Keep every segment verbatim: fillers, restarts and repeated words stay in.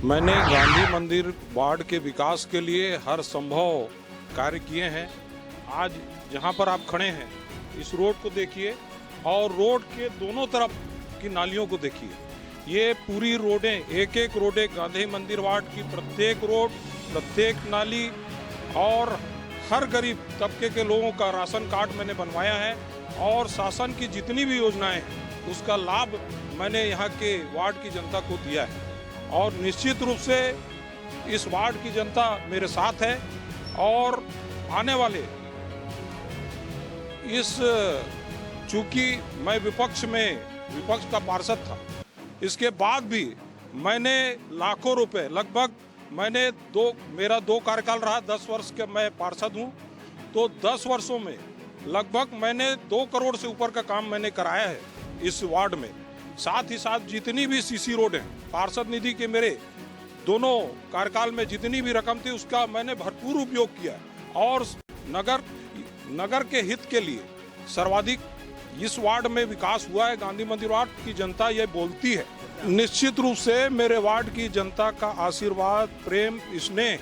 मैंने गांधी मंदिर वार्ड के विकास के लिए हर संभव कार्य किए हैं। आज जहां पर आप खड़े हैं, इस रोड को देखिए और रोड के दोनों तरफ की नालियों को देखिए। ये पूरी रोडें, एक एक रोडें, गांधी मंदिर वार्ड की प्रत्येक रोड, प्रत्येक नाली और हर गरीब तबके के लोगों का राशन कार्ड मैंने बनवाया है और शासन की जितनी भी योजनाएं हैं, उसका लाभ मैंने यहाँ के वार्ड की जनता को दिया है। और निश्चित रूप से इस वार्ड की जनता मेरे साथ है और आने वाले इस, चूंकि मैं विपक्ष में, विपक्ष का पार्षद था, इसके बाद भी मैंने लाखों रुपए, लगभग मैंने दो, मेरा दो कार्यकाल रहा, दस वर्ष के मैं पार्षद हूँ, तो दस वर्षों में लगभग मैंने दो करोड़ से ऊपर का काम मैंने कराया है इस वार्ड में। साथ ही साथ जितनी भी सीसी रोड हैं, पार्षद निधि के मेरे दोनों कार्यकाल में जितनी भी रकम थी, उसका मैंने भरपूर उपयोग किया और नगर, नगर के हित के लिए सर्वाधिक इस वार्ड में विकास हुआ है। गांधी मंदिर वार्ड की जनता ये बोलती है। निश्चित रूप से मेरे वार्ड की जनता का आशीर्वाद, प्रेम, स्नेह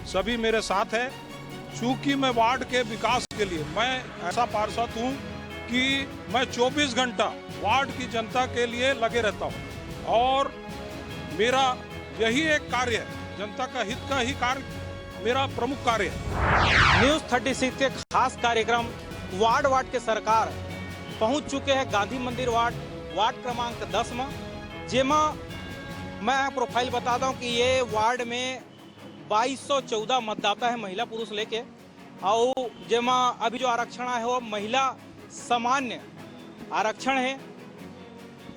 सभी मेरे साथ है। चूंकि मैं वार्ड के विकास के लिए, मैं ऐसा पार्षद हूं कि मैं चौबीस घंटा वार्ड की जनता के लिए लगे रहता हूं और मेरा यही एक कार्य है, जनता का हित का ही कार्य मेरा प्रमुख कार्य है। न्यूज थर्टी सिक्स के खास कार्यक्रम वार्ड वार्ड के सरकार पहुंच चुके हैं गांधी मंदिर वार्ड, वार्ड क्रमांक दस में, जेमा मैं प्रोफाइल बता दूं कि ये वार्ड में बाईस सौ चौदह मतदाता है, महिला पुरुष लेके, और जेमा अभी जो आरक्षण है वो महिला सामान्य आरक्षण है।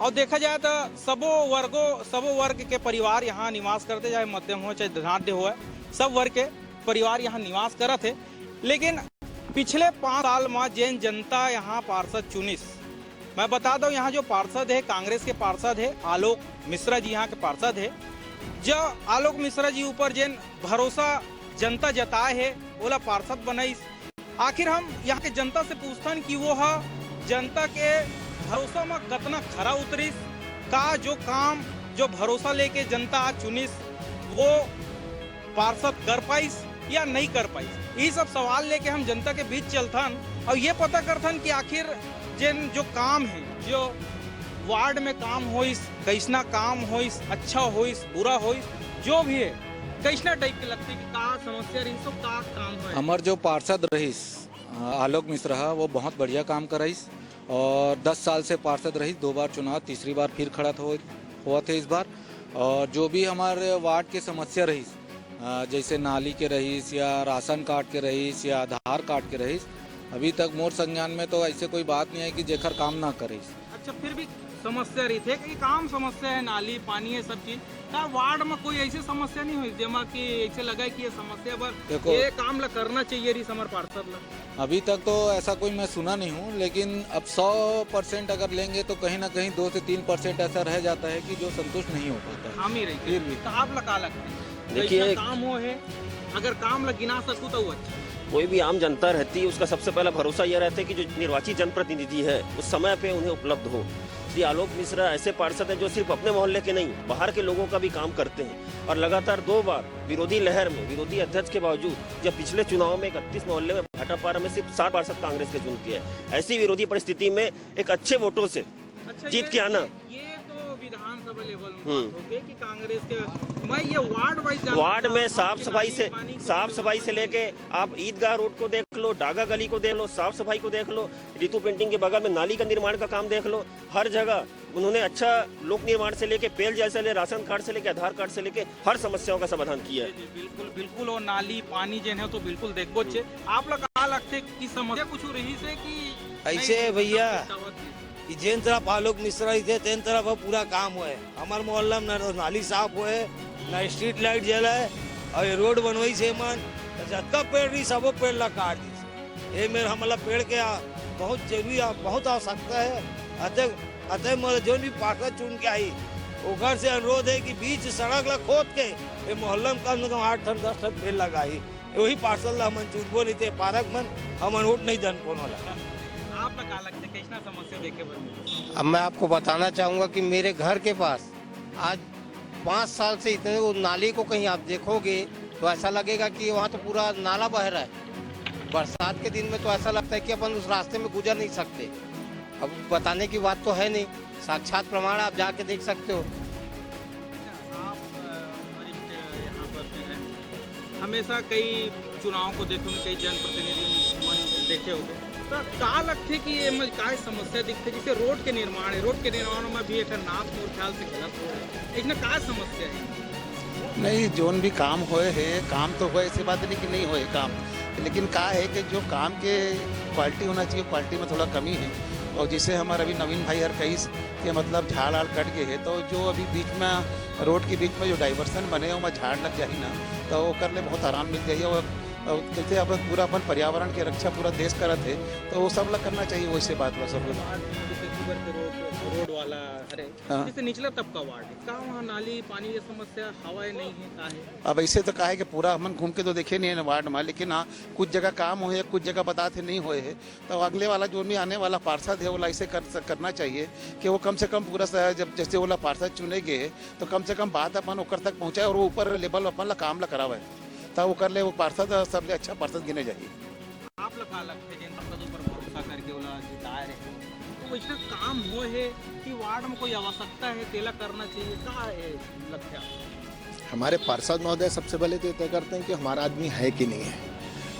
और देखा जाए तो सबो वर्गों, सबो वर्ग के परिवार यहाँ निवास करते, चाहे मध्यम हो, चाहे धनाढ्य हो, सब वर्ग के परिवार यहाँ निवास करत है। लेकिन पिछले पाँच साल में जेन जनता यहाँ पार्षद चुनिस, मैं बता दूं, यहाँ जो पार्षद है, कांग्रेस के पार्षद है, आलोक मिश्रा जी यहाँ के पार्षद है। जो आलोक मिश्रा जी ऊपर जेन भरोसा जनता जताए है, ओला पार्षद बनाइस। आखिर हम यहाँ के जनता से पूछथन कि वो हा जनता के भरोसा में कतना खरा उतरिस, का जो काम, जो भरोसा लेके जनता आज चुनिस, वो पार्षद कर पाइस या नहीं कर पाइस। ये सब सवाल लेके हम जनता के बीच चलथन और ये पता करथन कि आखिर जेन जो काम है, जो वार्ड में काम होइस, कैसना काम होइस, अच्छा होइस, बुरा होइस, जो भी है, कैसना टाइप के लगथे कि का समस्या रहिस, तो का काम होय? हमर जो पार्षद रहिस, अ, आलोक मिश्रा हा, वो बहुत बढ़िया काम कराइस और दस साल से पार्षद रहिस, दो बार चुनाव, तीसरी बार फिर खड़ा हो, होवत है इस बार। और जो भी हमारे वार्ड के समस्या रहिस, अ, जैसे नाली के रहिस या राशन कार्ड के रहिस या आधार कार्ड के रहिस, अभी तक मोर संज्ञान में तो ऐसे कोई बात नहीं है कि जेकर काम ना करिस। अच्छा, फिर भी समस्या रहिथे, एक आम समस्या है, नाली, पानी, ये सब चीज। का वार्ड में कोई ऐसी समस्या नहीं हुई जेमा कि ऐसे लगा कि ये समस्या बर देखो, ये काम ला करना चाहिए रहिस हमर पार्षद ला? अभी तक तो ऐसा कोई मैं सुना नहीं हूँ, लेकिन अब सौ परसेंट अगर लेंगे तो कहीं ना कहीं दो से तीन परसेंट ऐसा रह जाता है कि जो संतुष्ट नहीं हो पाता है। खामी रही फिर भी। तो आप ला का लगता है? देखिए, कैसा काम हो है, अगर काम ला गिना सकूँ तो वो अच्छा। कोई भी आम जनता रहती है, उसका सबसे पहला भरोसा यह रहता है कि जो निर्वाचित जनप्रतिनिधि है, उस समय पे उन्हें उपलब्ध हो। श्री आलोक मिश्रा ऐसे पार्षद हैं, जो सिर्फ अपने मोहल्ले के नहीं, बाहर के लोगों का भी काम करते हैं। और लगातार दो बार विरोधी लहर में, विरोधी अध्यक्ष के बावजूद, जब पिछले चुनाव में इकतीस मोहल्ले में भाटापारा में सिर्फ सात पार्षद कांग्रेस के चुन के हैं, ऐसी विरोधी परिस्थिति में एक अच्छे वोटों से अच्छा, जीत ये, के आना। ये तो विधानसभा लेवल में हम्म। बात हो गई कि कांग्रेस के, मैं ये वार्ड वाइज जानना वार्ड में चाहता हूँ साफ कि सफाई नाली से, पानी की साफ व्यवस्था सफाई से लेके आप ईदगाह रोड को देख लो, डागा गली को देख लो, साफ सफाई को देख लो, रितु प्रिंटिंग के बगल में नाली का निर्माण का काम देख लो, हर जगह उन्होंने अच्छा लोक निर्माण से लेके पेयजल से ले, राशन कार्ड से लेके, आधार कार्ड से लेके हर समस्याओं का समाधान किया है। जी, बिल्कुल, बिल्कुल। और नाली पानी जेन है तो बिल्कुल देखबो चे। आप लोग का लगते कि समस्या कुछ रहिस है कि ऐसे नहीं, भैया, सब कुछ आवत है? कि जेन तरफ आलोक मिश्रा रहिथे, तेन तरफ अब पूरा काम होए। हमर मोहल्ला में न तो नाली साफ होए, न स्ट्रीट लाइट जले, और ये रोड बनवाइस हे मन, तो जतका पेड़ रहिस, सबो पेड़ ला काट दिस। ये मेर हमला पेड़ के आ, बहुत जरूरी आ, बहुत आवश्यकता है। अतः, अतः मोर जोन भी पार्षद चुन के आई, ओकर से अनुरोध है कि बीच सड़क ला खोद के ये मोहल्ला में कम से कम आठ ठन, दस ठन पेड़ लगाई। वही पार्षद ला हमन चुनबो नहीं ते पारक मन, हमन वोट नहीं दन कोनो ला। आप ला का लगथे, कैसना समस्या देखे बर मिलथे? अब मैं आपको बताना चाहूँगा कि मेरे घर के पास आज पाँच साल से इतने, वो नाली को कहीं आप देखोगे तो ऐसा लगेगा कि वहाँ तो पूरा नाला बह रहा है। बरसात के दिन में तो ऐसा लगता है कि अपन उस रास्ते में गुजर नहीं सकते। अब बताने की बात तो है नहीं, साक्षात प्रमाण आप जाके देख सकते हो। आप अ, वरिष्ठ यहाँ पर से हैं, हमेशा कई चुनाव को देखे होंगे, कई जनप्रतिनिधि मन देखे होंगे, तो का लगथे कि ये में काय समस्या दिखथे? जैसे रोड के निर्माण है, रोड के निर्माण में भी एक नाप मोर ख्याल से गलत हो रहा है, इसमें का समस्या है? नहीं, जोन भी काम होए है, काम तो होए, ऐसी बात नहीं कि नहीं होए काम, लेकिन का है कि जो काम के क्वालिटी होना चाहिए, क्वालिटी में थोड़ा कमी है। और जिससे हमारे अभी नवीन भाई हर कईस के मतलब झाड़ आड़ कट गए है, तो जो अभी बीच में रोड के बीच में जो डाइवर्सन बने, ओमा झाड़ लग जाही ना, तो ओकर ले बहुत आराम मिल जाही। और और जैसे अपन पूरा अपन पर्यावरण की रक्षा पूरा देश करत है, तो वो सब ला करना चाहिए। वैसे बात बस सब आज जैसे शुगर के रोड, रोड वाला हरे, हाँ। जैसे निचला तबका वार्ड है, का वहाँ नाली पानी ये समस्या हवा नहीं है, का है? अब ऐसे तो का है कि पूरा हमन घूम के तो देखे नहीं है वार्ड में, लेकिन हाँ, कुछ जगह काम होए है, कुछ जगह बताते नहीं होए है, तो अगले वाला जो भी आने वाला पार्षद है, वो ऐसे कर, करना चाहिए कि वो कम से कम पूरा स-, जब जैसे वाला पार्षद चुने गए, तो कम से कम बात अपन ओकर तक पहुँचाए और वो ऊपर लेवल अपन ला काम ला करावे, तब ओकर ले वो पार्षद सबले अच्छा पार्षद गिने जाही। आप ला का लगथे, जिन पार्षद ऊपर भरोसा करके ओला जिताए रहे, तो वैसा काम होए है कि वार्ड में कोई आवश्यकता है, तेला करना चाहिए, का है लगथे आप? हमारे पार्षद महोदय सबसे पहले तो ये तय करते हैं कि हमारा आदमी है कि नहीं है।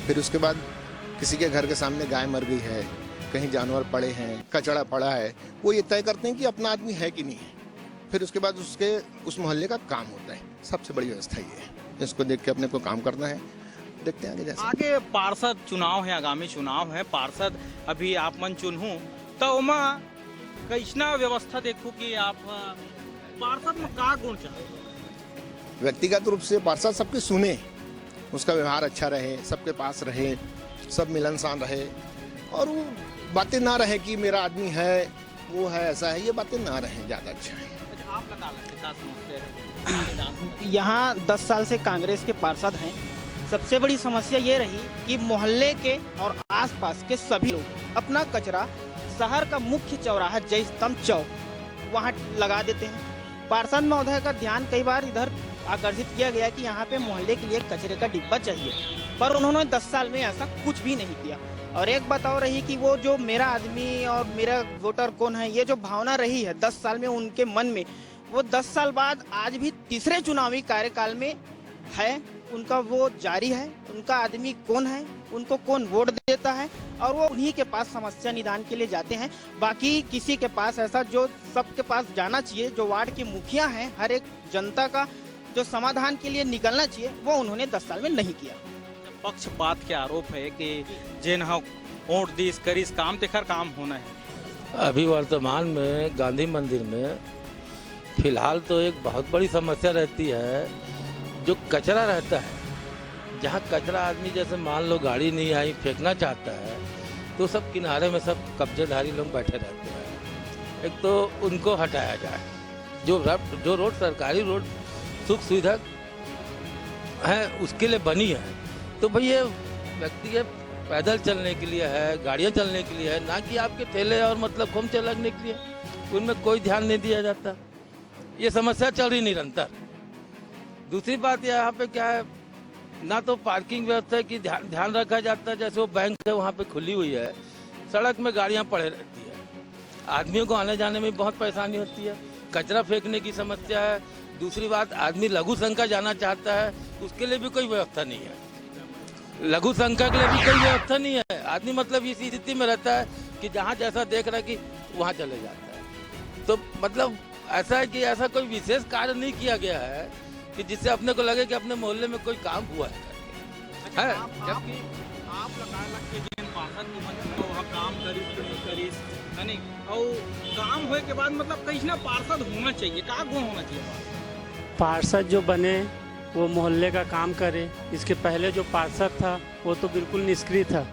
फिर उसके बाद किसी के घर के सामने गाय मर गई है, कहीं जानवर पड़े हैं, कचड़ा पड़ा है, वो ये तय करते हैं कि अपना आदमी है कि नहीं है। फिर उसके बाद उसके, उस मोहल्ले का काम होता है। सबसे बड़ी व्यवस्था ये है, इसको देख के अपने को काम करना है। देखते हैं आगे जैसे। आगे पार्षद चुनाव है, आगामी चुनाव है, पार्षद अभी आप मन चुनहू, तो ओमा कैसना व्यवस्था देखहू कि आप, अ, पार्षद में का गुण चाहते? व्यक्तिगत रूप से पार्षद सबकी सुने, उसका व्यवहार अच्छा रहे, सबके पास रहे, सब मिलनसार रहे, और वो बातें ना रहे कि मेरा आदमी है, वो है, ऐसा है, ये बातें ना रहें, ज़्यादा अच्छा है। अच्छा, आप बता सकते का समस्या है? यहाँ दस साल से कांग्रेस के पार्षद हैं। सबसे बड़ी समस्या ये रही कि मोहल्ले के और आसपास के सभी लोग अपना कचरा शहर का मुख्य चौराहा जयस्तंभ चौक वहाँ लगा देते हैं। पार्षद महोदय का ध्यान कई बार इधर आकर्षित किया गया कि यहाँ पे मोहल्ले के लिए कचरे का डिब्बा चाहिए, पर उन्होंने दस साल में ऐसा कुछ भी नहीं किया। और एक बात और रही कि वो जो मेरा आदमी और मेरा वोटर कौन है, ये जो भावना रही है दस साल में उनके मन में, वो दस साल बाद आज भी तीसरे चुनावी कार्यकाल में है, उनका वो जारी है। उनका आदमी कौन है, उनको कौन वोट देता है, और वो उन्हीं के पास समस्या निदान के लिए जाते हैं। बाकी किसी के पास ऐसा, जो सबके पास जाना चाहिए, जो वार्ड के मुखिया हैं, हर एक जनता का जो समाधान के लिए निकलना चाहिए, वो उन्होंने दस साल में नहीं किया। पक्षपात के आरोप है कि जेन ह वोट दिस करिस काम, तेखर काम होना है। अभी वर्तमान में गांधी मंदिर में फिलहाल तो एक बहुत बड़ी समस्या रहती है, जो कचरा रहता है, जहाँ कचरा आदमी जैसे मान लो गाड़ी नहीं आई, फेंकना चाहता है, तो सब किनारे में सब कब्जेधारी लोग बैठे रहते हैं। एक तो उनको हटाया जाए, जो रफ-, जो रोड, सरकारी रोड, सुख सुविधा है, उसके लिए बनी है, तो भाई ये व्यक्ति के पैदल चलने के लिए है, गाड़ियाँ चलने के लिए है, ना कि आपके ठेले और मतलब खोमचे लगने के लिए। उनमें कोई ध्यान नहीं दिया जाता। ये समस्या चल रही निरंतर। दूसरी बात यहाँ पे क्या है, ना तो पार्किंग व्यवस्था की ध्यान ध्यान रखा जाता है, जैसे वो बैंक है वहाँ पे खुली हुई है, सड़क में गाड़ियाँ पड़े रहती है, आदमियों को आने जाने में बहुत परेशानी होती है, कचरा फेंकने की समस्या है। दूसरी बात, आदमी लघु शंका जाना चाहता है, उसके लिए भी कोई व्यवस्था नहीं है। लघु शंका के लिए भी कोई व्यवस्था नहीं है। आदमी मतलब इस स्थिति में रहता है कि जहाँ जैसा देख रहा है कि वहाँ चले जाता है। तो मतलब ऐसा है कि ऐसा कोई विशेष कार्य नहीं किया गया है कि जिससे अपने को लगे कि अपने मोहल्ले में कोई काम हुआ है। अच्छा, है, आप, आप, जबकि आप लगा लग के जिन पार्षद को मन वो काम करिस कि नहीं करिस, है नहीं? और काम होए के बाद मतलब कैसना पार्षद होना चाहिए, का गुण होना चाहिए पार्षद? पार्षद जो बने, वो मोहल्ले का काम करे। इसके पहले जो पार्षद था, वो तो बिल्कुल निष्क्रिय था,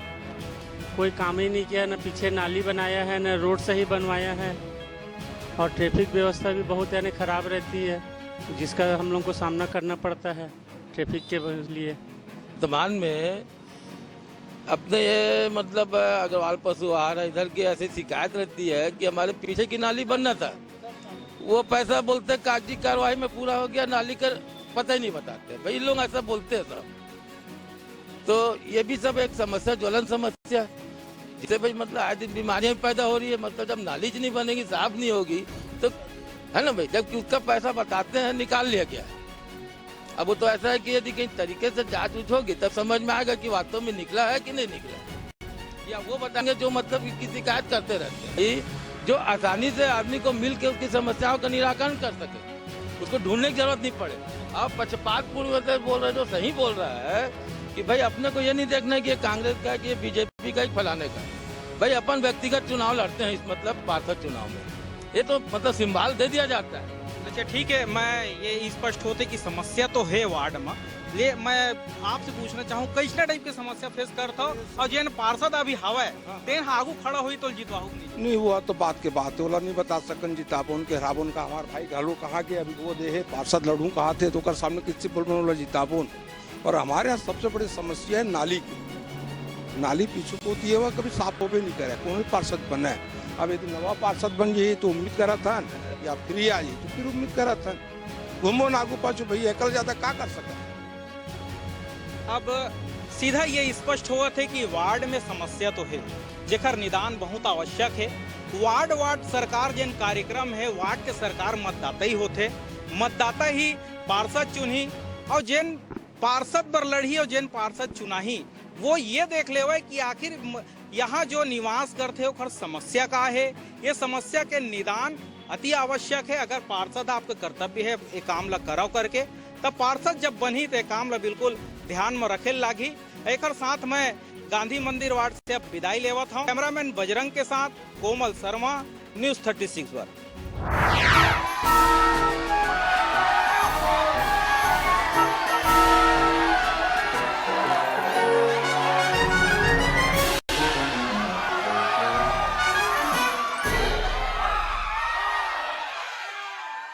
कोई काम ही नहीं किया, न पीछे नाली बनाया है, न रोड सही बनवाया है, और ट्रैफिक व्यवस्था भी बहुत यानी ख़राब रहती है, जिसका हम लोग को सामना करना पड़ता है ट्रैफिक के लिए। वर्तमान में अपने ये मतलब अग्रवाल पशु आहार है, इधर की ऐसी शिकायत रहती है कि हमारे पीछे की नाली बनना था, वो पैसा बोलते कागजी कार्रवाई में पूरा हो गया, नाली का पता ही नहीं बताते भाई। इन लोग ऐसा बोलते हैं सब। तो ये भी सब एक समस्या, ज्वलन समस्या, जिससे भाई मतलब आए दिन बीमारियां भी पैदा हो रही है। मतलब जब नाली ज नहीं बनेगी, साफ नहीं होगी, तो है ना भाई, जबकि उसका पैसा बताते हैं निकाल लिया गया। अब वो तो ऐसा है कि यदि कहीं तरीके से जांच उच होगी, तब समझ में आएगा कि वास्तव में निकला है कि नहीं निकला, या वो बताएंगे जो मतलब कि शिकायत करते रहते हैं, कि जो आसानी से आदमी को मिल के उसकी समस्याओं का निराकरण कर सके, उसको ढूंढने की जरूरत नहीं पड़े। आप पक्षपातपूर्ण से बोल रहे, जो सही बोल रहा है कि भाई अपने को ये नहीं देखना है कि ये कांग्रेस का है, कि ये बीजेपी का है, कि फलाने का है। भाई अपन व्यक्तिगत चुनाव लड़ते हैं इस मतलब पार्षद चुनाव में, ये तो मतलब सिंबल दे दिया जाता है। अच्छा ठीक है, मैं ये स्पष्ट होते कि समस्या तो है वार्ड में, ले मैं आपसे पूछना चाहूँ कैसना टाइप के समस्या फेस करत हो, और जेन पार्षद अभी हवय तेन आगू खड़ा होही तो जितवाहू नहीं? नहीं, वो तो बात के बात है, ओला नहीं बता सकन जिताबोन के हराबोन का। हमार भाई घलो कहा के अभी वो दे है पार्षद लड़ू कहा थे, तो ओकर सामने किसी बोल ओला जिताबोन। और हमारे यहाँ सबसे बड़ी समस्या है नाली की। नाली पीछू को दिए हुआ कभी साफ होबे नहीं करे, कौन भी पार्षद बने। अब यदि नवा पार्षद बन जाए तो उम्मीद करा था, या फिर आ जाए तो फिर उम्मीद करा था। घूमो ना आगू पाछू भैया, एकल ज्यादा का कर सकत? अब सीधा ये स्पष्ट होवत है कि वार्ड में समस्या तो है, जेकर निदान बहुत आवश्यक है। वार्ड वार्ड सरकार जेन कार्यक्रम है, वार्ड के सरकार मतदाता ही होथे, मतदाता ही पार्षद चुनही, और जेन पार्षद बर लड़ही और जेन पार्षद चुनाही, वो ये देख लेवे कि आखिर म- यहाँ जो निवास करथे ओकर समस्या का है। ये समस्या के निदान अति आवश्यक है। अगर पार्षद आपका कर्तव्य है ये काम ला करव करके, तब पार्षद जब बनही तो ये काम ला बिल्कुल ध्यान में रखे लागही। एकर साथ मैं गांधी मंदिर वार्ड से अब विदाई लेवत हूँ। कैमरामैन बजरंग के साथ Komal Sharma, news thirty six वर्ग।